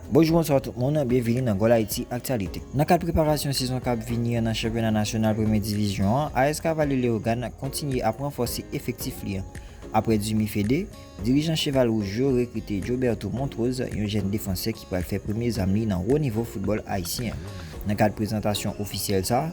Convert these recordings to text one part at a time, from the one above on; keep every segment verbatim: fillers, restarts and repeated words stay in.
Bonjou, bonswa tout moun, byenvini nan Gòl Ayiti Aktyalite. Nan kad preparasyon sezon k ap vini an nan chanpyona nasyonal premye divizyon an, A S Cavaliers Léogâne kontinye ap ranfòse efektif li an. Apre Jimmy Fédé, dirijan Cheval Wouj yo rekrite Joberto Montrose, yon jèn defansè ki pral fè premye zam li nan wo nivo foutbòl ayisyen an. Nan kad prezantasyon ofisyèl sa,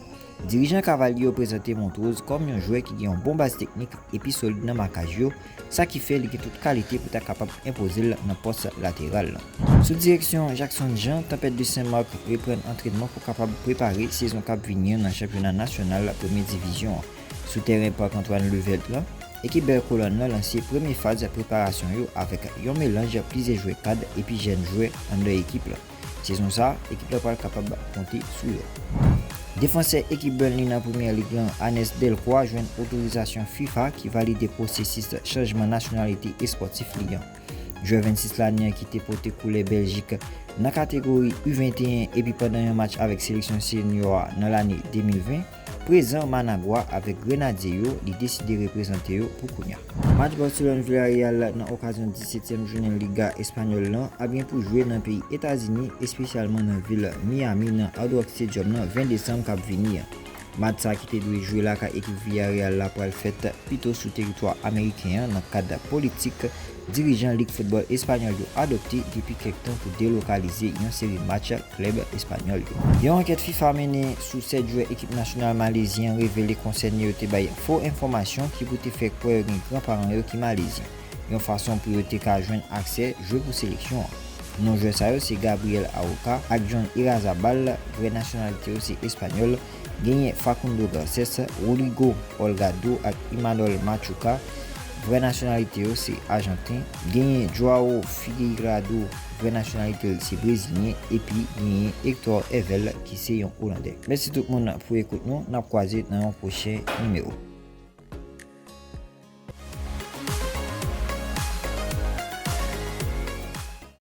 dirijan Cavaliers yo prezante Montrose kòm yon jwè ki gen yon bon baz teknik epi solid nan makaj yo, sa ki fè li gen tout kalite pou ta kapab enpoze l nan pòs lateral lan. Sou direksyon Jackson Jean, Tempête de Saint-Marc reprann antrènman pou kapab prepare sezon k ap vini an nan chanpyona nasyonal premye divizyon an. Sou tèren Parc Antoine Levelt lan, ekip Bèl Kolòn lan lanse premye faz preparasyon yo avèk yon melanj plizyè jwè kad epi jèn jwè anndan ekip lan. Sezon sa, ekip la pral kapab konte sou yo. Defansè ekip Burnley nan Premyè Lig lan, Hannes Delcroix, jwenn otorizasyon fifa ki valide pwosesis chanjman nasyonalite espòtif li an. Jwè vennsis lane an ki te pote koulè Bèljik nan kategori U venteyen epi pandan yon match avèk seleksyon senyo a nan lane de mil ven, prezan Managua avèk Grenadye yo, li deside reprezante yo pou kounya. Match Barcelone-Villarreal nan okazyon disetyèm jounen Liga Espanyòl lan ap gen pou jwe nan peyi Etazini, espesyalman nan vil Miami, nan Hard Rock Stadium nan ven desanm k ap vini an. Match sa ki te dwe jwe lakay ekip Villarreal la pral fèt pito sou teritwa ameriken an nan kad politik dirijan Lig Foutbòl Espanyòl yo adopte depi kèk tan pou delokalize yon seri match klèb espanyòl yo. Yon ankèt fifa mennen sou sèt jwè ekip nasyonal malezyen an revele konsène yo te bay fo enfòmasyon ki pou te fè kwè yo gen gran paran yo ki malezyen, yon fason pou yo te ka jwenn aksè jwe pou seleksyon an. Non jwè sa yo se Gabriel Aroca ak John Irazabal, vrè nasyonalite yo se espanyòl, genyen Facundo Garcés, Rodrigo Holgado ak Imanol Machuca, vrè nasyonalite yo se ajanten, genyen Joao Figueirado, vrè nasyonalite l se brezilyen, epi genyen Hector Evel ki se yon olandè. Mèsi tout moun pou ekout nou, n ap kwaze nan yon pwochen nimewo.